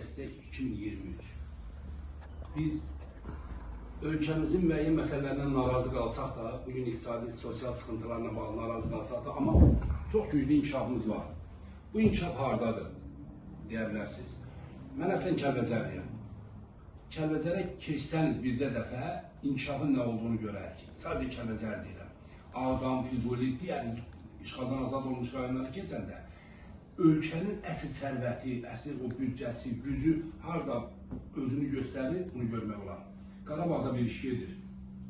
Dəstək 2023. Biz ölkəmizin müəyyən məsələlərindən narazı qalsaq da, bugün iqtisadi, sosial sıxıntılarla bağlı narazı qalsaq da, amma çox güclü inkişafımız var. Bu inkişaf hardadır, deyə bilərsiniz. Mən əslən Kəlbəcərliyəm. Kəlbəcərə keçsəniz bircə dəfə inkişafın nə olduğunu görərik. Sadəcə Kəlbəcər deyirəm. Ağdam, Füzuli, digər işğaldan azad olmuş rayonlara keçəndə ölkənin əsl sərvəti, əsl o büdcəsi, gücü harda özünü göstərir, bunu görmək olar. Qarabağda bir iş gedir.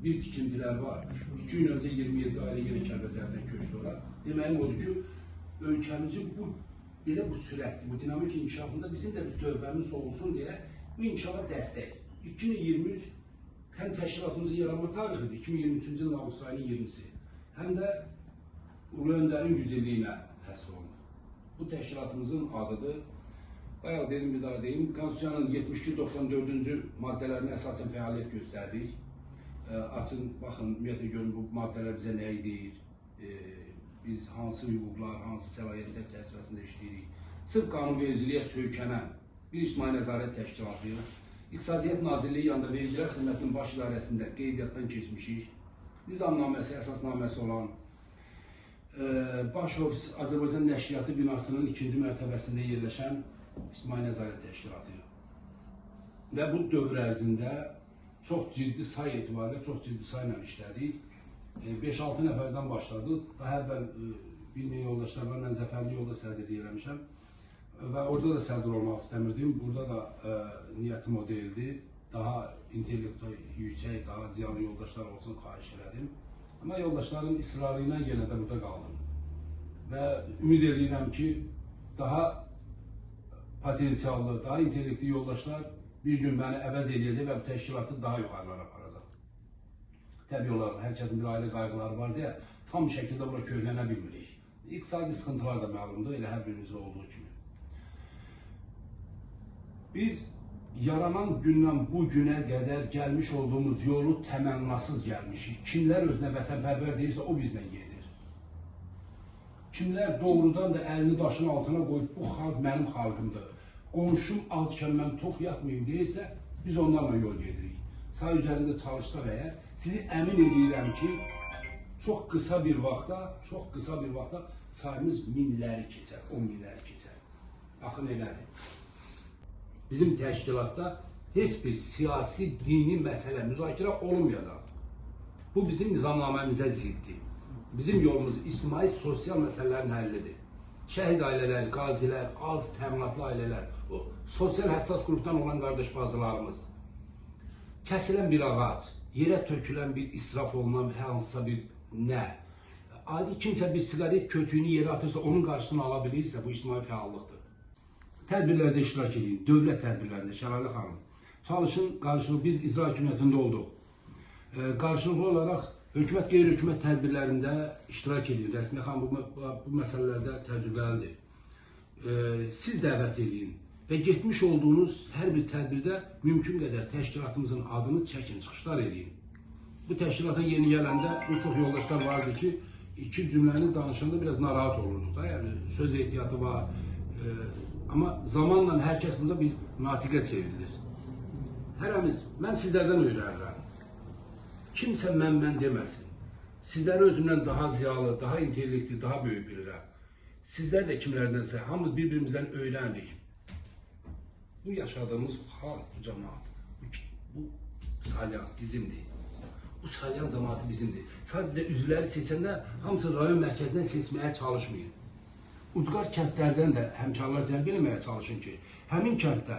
Bir tikintilər var. 2 gün öncə 27 ailə yenə Kəlbəcərdən köçdü ora. Deməyim odur ki, ölkəmizin bu belə bu sürətli, bu dinamik inkişafında bizim də bir tövbəmiz olsun deyə bu inkişafa dəstək. 2023 həm təşkilatımızın yaranma tarixidir, 2023-cü ilin avqust ayının 20-si, həm də Ulu Öndərin 100 illiyinə həsr olunur. Bu təşkilatımızın adıdır. Bayaq dedim, bir daha deyim, Konstitusiyanın 72-94-cü maddələrinə əsasən fəaliyyət göstərdik. Açın, baxın, ümumiyyətlə görün bu maddələr bizə nəyi deyir, biz hansı hüquqlar, hansı səlahiyyətlər çərçivəsində işləyirik. Sırf qanunvericiliyə söykənən bir ictimai nəzarət təşkilatıyıq. İqtisadiyyat Nazirliyi yanında Vergilər Xidmətinin Baş İdarəsində qeydiyyatdan keçmişik. Nizamnaməsi, əsasnaməsi olan Baş ofis Azərbaycan Nəşriyyatı binasının 2-ci mərtəbəsində yerləşən İctimai Nəzarət Təşkilatı. Və bu dövr ərzində çox ciddi say etibarilə, çox ciddi sayla işlədik. 5-6 nəfərdən başladıq. Daha əvvəl bilməyən yoldaşlar var, mən Zəfərli yolda sədrlik eləmişəm. Və orada da sədr olmaq istəmirdim. Burada da niyyətim o deyildi. Daha intellektə yüksək, daha ziyalı yoldaşlar olsun xahiş elədim. Amma yoldaşların israrı ilə yenə də burada qaldım. Və ümid edirəm ki, daha potensiallı, daha intellektli yoldaşlar bir gün məni əvəz eləyəcək və bu təşkilatı daha yuxarılara aparacaq. Təbii olaraq, hər kəsin bir ailə qayğıları var deyə tam şəkildə bura köklənə bilmirik. İqtisadi sıxıntılar da məlumdur, elə hər birimizdə olduğu kimi. Biz yaranan gündən bu günə qədər gəlmiş olduğumuz yolu təmənnasız gəlmişik. Kimlər özünə vətənpərvər deyirsə, o bizlə gedir. Kimlər doğrudan da əlini daşın altına qoyub, bu xalq mənim xalqımdır, qonşum ackən mən tox yatmayayım deyirsə, biz onlarla yol gedirik. Say üzərində çalışsaq əgər, sizi əmin edirəm ki, çox qısa bir vaxtda, sayımız minləri keçər, 10 minləri keçər. Axın elədir. Bizim təşkilatda heç bir siyasi, dini məsələ müzakirə olunmayacaq. Bu bizim nizamnaməmizə ziddir. Bizim yolumuz ictimai, sosial məsələlərin həllidir. Şəhid ailələri, qazilər, az təminatlı ailələr, o sosial həssas qrupdan olan qardaş bacılarımız, kəsilən bir ağac, yerə tökülən bir israf olunan hansısa bir nə, adi kimsə bir siqaret kötüyünü yerə atırsa, onun qarşısını ala bilirsə, bu ictimai fəallıqdır. Tədbirlərdə iştirak edin, dövlət tədbirlərində, Şəlalə xanım. Çalışın, qarşılıqlı, biz icra hakimiyyətində olduq. Qarşılıqlı olaraq hökumət, qeyri-hökumət tədbirlərində iştirak edin. Rəsmiyə xanım bu məsələlərdə təcrübəlidir. Siz dəvət edin və getmiş olduğunuz hər bir tədbirdə mümkün qədər təşkilatımızın adını çəkin, çıxışlar edin. Bu təşkilata yeni gələndə bir çox yoldaşlar vardı ki, iki cümləni danışanda biraz narahat olurduq da, yəni söz ehtiyatı var. Amma zamanla hər kəs burada bir natiqə çevrilir. Hərəmiz, mən sizlərdən öyrənirəm. Kimsə mən deməsin. Sizləri özümdən daha ziyalı, daha intellektli, daha böyük bilirəm. Sizlər də kimlərdənsə, hamımız bir-birimizdən öyrənirik. Bu yaşadığımız xalq, bu cəmaat, bu Salyan bizimdir. Bu Salyan cəmaatı bizimdir. Sadəcə üzvləri seçəndə hamısı rayon mərkəzindən seçməyə çalışmayın. Ucqar kəndlərdən də həmkarlar cəlb eləməyə çalışın ki, həmin kənddə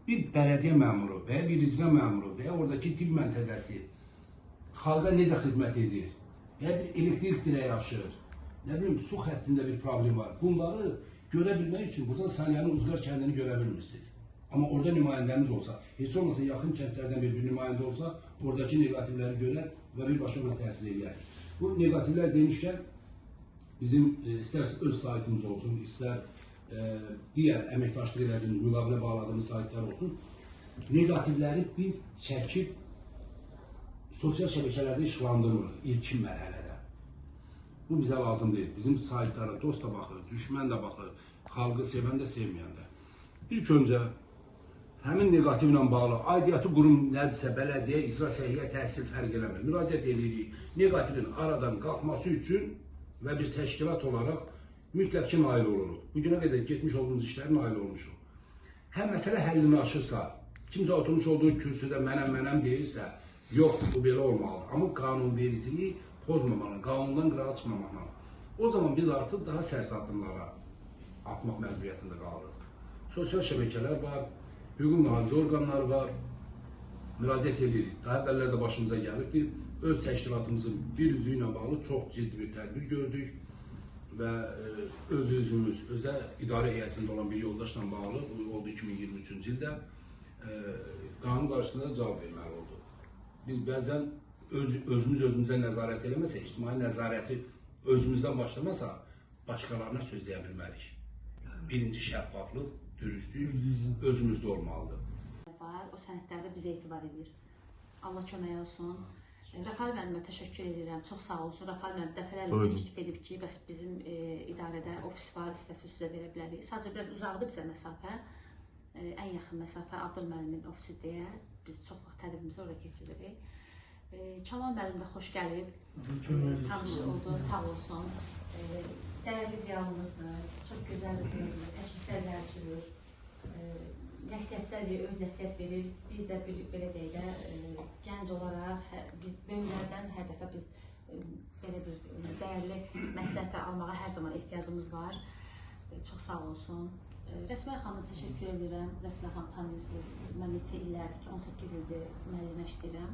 bir bələdiyyə məmuru və ya bir icra məmuru və ya oradakı tibb məntəqəsi xalqa necə xidmət edir, və ya bir elektrik dirəyi aşır, nə bilim, su xəttində bir problem var. Bunları görə bilmək üçün buradan Salyanın ucqar kəndini görə bilmirsiniz. Amma orada nümayəndəmiz olsa, heç olmasa yaxın kəndlərdən bir nümayəndə olsa, oradakı neqativləri görər və birbaşa ona təsir eləyər. Bu neqativlər demişkən, bizim istər öz saytımız olsun, istər digər əməkdaşlıq elədiyimiz, müqavilə bağladığımız saytlar olsun, neqativləri biz çəkib sosial şəbəkələrdə işıqlandırmırıq ilkin mərhələdə. Bu bizə lazım deyil. Bizim saytlara dost da baxır, düşmən də baxır, xalqı sevən də, sevməyən də. İlk öncə Həmin neqativlə bağlı aidiyyatı qurum nədirsə, bələdiyyə, icra, səhiyyə, təhsil fərq eləmir. Müraciət edirik. Neqativin aradan qalxması üçün və bir təşkilat olaraq mütləq ki, nail oluruq. Bugünə qədər getmiş olduğumuz işlərə nail olmuşuq. Həm məsələ həllini aşırsa, kimsə oturmuş olduğu kürsüdə mənəm deyirsə, yox, bu belə olmalıdır. Amma qanunvericiliyi pozmamalı, qanundan qırağa çıxmamalı. O zaman biz artıq daha sərt addımlara atmaq məcburiyyətində qalırıq. Sosial şəbəkələr var, hüquq mühafizə orqanları var, müraciət edirik. Daha əvvəllər də başımıza gəlibdi. Öz təşkilatımızın bir üzvü ilə bağlı çox ciddi bir tədbir gördük və öz üzvümüz, özə idarə heyətində olan bir yoldaşla bağlı, bu oldu 2023-cü ildə, qanun qarşısında cavab verməli oldu. Biz bəzən özümüz özümüzə nəzarət eləməsək, ictimai nəzarəti özümüzdən başlamasaq, başqalarına söz deyə bilmərik. Birinci şəffaflıq, dürüstlük özümüzdə olmalıdır. Var, o sənədlərdə bizə etibar edir. Allah köməyi olsun. Rəfal müəllimə təşəkkür edirəm. Çox sağ olsun. Rəfal müəllim dəfələrlə təklif edib ki, bəs bizim idarədə ofis var, istəsiniz sizə verə bilərik. Sadəcə biraz uzaqdır bizə məsafə. Ən yaxın məsafə Abdül müəllimin ofisi deyə biz çox vaxt tədbirimizi orada keçiririk. Kamal müəllim də xoş gəlib. Tanış oldu, sağ olsun. Dəyərli ziyalımızdır. Çox gözəl təkliflər irəli sürür. Nəsihətlər verir, öyüd nəsihət verir. Biz də bir belə deyək də gənc olaraq biz böyüklərdən hər dəfə biz belə bir dəyərli məsləhətlər almağa hər zaman ehtiyacımız var. Çox sağ olsun. Rəsmə xanıma təşəkkür edirəm. Rəsmə xanım tanıyırsınız. Mən neçə illərdir ki, 18 ildir müəllimə işləyirəm.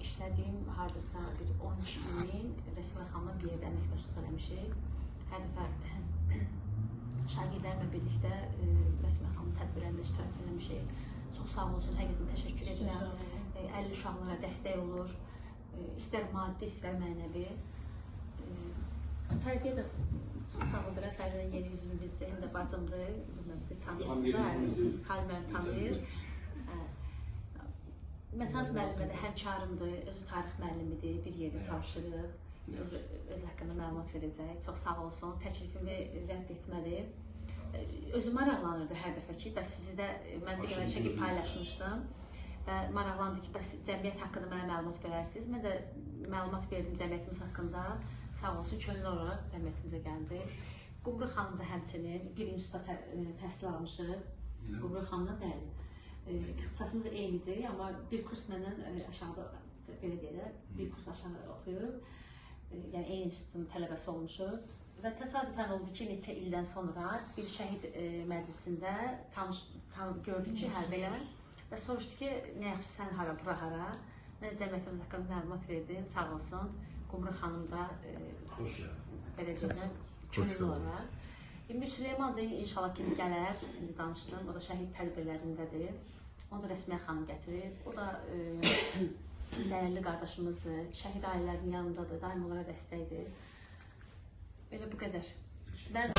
İşlədiyim hardasa bir 12 ilin Rəsmə xanımla bir yerdə əməkdaşlıq eləmişik. Hər dəfə şagirdlərlə birlikdə Rəsmə xanımın tədbirlərində iştirak eləmişik. Çox sağ olsun, həqiqətən təşəkkür edirəm. Əlli uşaqlara dəstək olur. İstər maddi, istər mənəvi. Fərdiyə də çox sağ olun, Fərdiyə yeni üzvümüzdür, həm də bacımdır. Bizi tanıyırsınız, Xalil müəllim tanıyır. Mətanət müəllimə də həmkarımdır, özü tarix müəllimidir, bir yerdə çalışırıq. Öz haqqında məlumat verəcək. Çox sağ olsun, təklifimi rədd etmədi. Özü maraqlanırdı hər dəfə ki, bəs sizi də mən bir qədər şəkil paylaşmışdım və maraqlandı ki, bəs cəmiyyət haqqında mənə məlumat verərsiniz. Mən də məlumat verdim cəmiyyətimiz haqqında. Sağ olsun, könüllü olaraq cəmiyyətimizə gəldi. Qumru xanım da həmçinin bir institutda təhsil almışıq. Qumru xanımla bəli. İxtisasımız eynidir, amma bir kurs məndən aşağıda, belə deyək də, bir kurs aşağı oxuyub. Yəni eyni institutun tələbəsi olmuşuq. Və təsadüfən oldu ki, neçə ildən sonra bir şəhid məclisində gördük ki, hə belə. Və soruşdu ki, nə yaxşı sən hara, bura hara. Mən cəmiyyətimiz haqqında məlumat verdim, sağ olsun. Qumru xanım da belə deyək, könüllü olaraq. Süleyman da inşallah ki gələr, indi danışdım, o da şəhid tədbirlərindədir. Onu da Rəsmiyə xanım gətirir. O da dəyərli qardaşımızdır, şəhid ailələrinin yanındadır, daim onlara dəstəkdir. Belə bu qədər. Mən